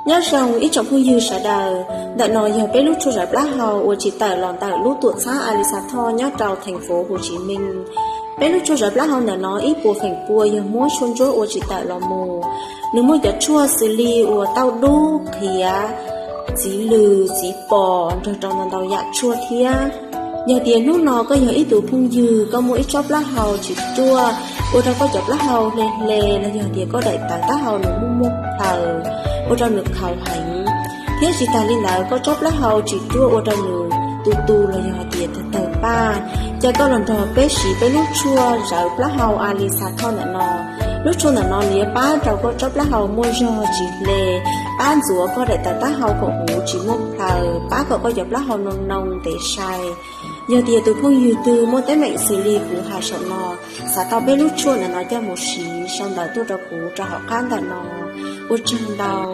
Nyob zoo ib tsoom phooj ywg sawv daws, ntawm no yog peb lub tshuaj zawv plaub hau uas tsim tawm los ntawm lub tuam txhab Alisa Thoj nyob rau theem fuv Hu Tsis Meej. Peb lub tshuaj zawv plaub hau ntawm no ib puas feem pua yog muab tshuaj ntsuab ua tsim tawm los mus. Nws muaj cov tshuaj xws li uas tauj dub, qhiav, txiv lws, txiv pos nrog rau ntau ntau yam tshuaj thiab. Yog tias hnub no koj yog ib tug phooj ywg koj muaj ib tsob plaub hau tsis ruaj, ua rau koj cov plaub hau hle hle los yog tias koj daim tawv taub hau nws muaj muaj plhaws, ua rau nws khaus heev, thiab tsis tas li ntawd koj tsob plaub hau tsis ruaj ua rau nws tu tu los yog hais tias tawg tawg paj, ces koj los nrog peb siv peb lub tshuaj zawv plaub hau Alisa Thoj ntawm no. Lub tshuaj ntawm no nws yuav pab rau koj tsob plaub hau muaj zog tsis hle, pab ntxuav koj daim tawv taub hau kom huv tsis muaj plhaws, pab kom koj cov plaub hau noo noo ntev sai. Yog tias tus phooj ywg twg muaj teeb meem xws li kuv hais saum no, xav tau peb lub tshuaj ntawm no coj mus siv sau ntawv tuaj rau kuv rau hauv qab ntawm no. Ua tsaug ntau.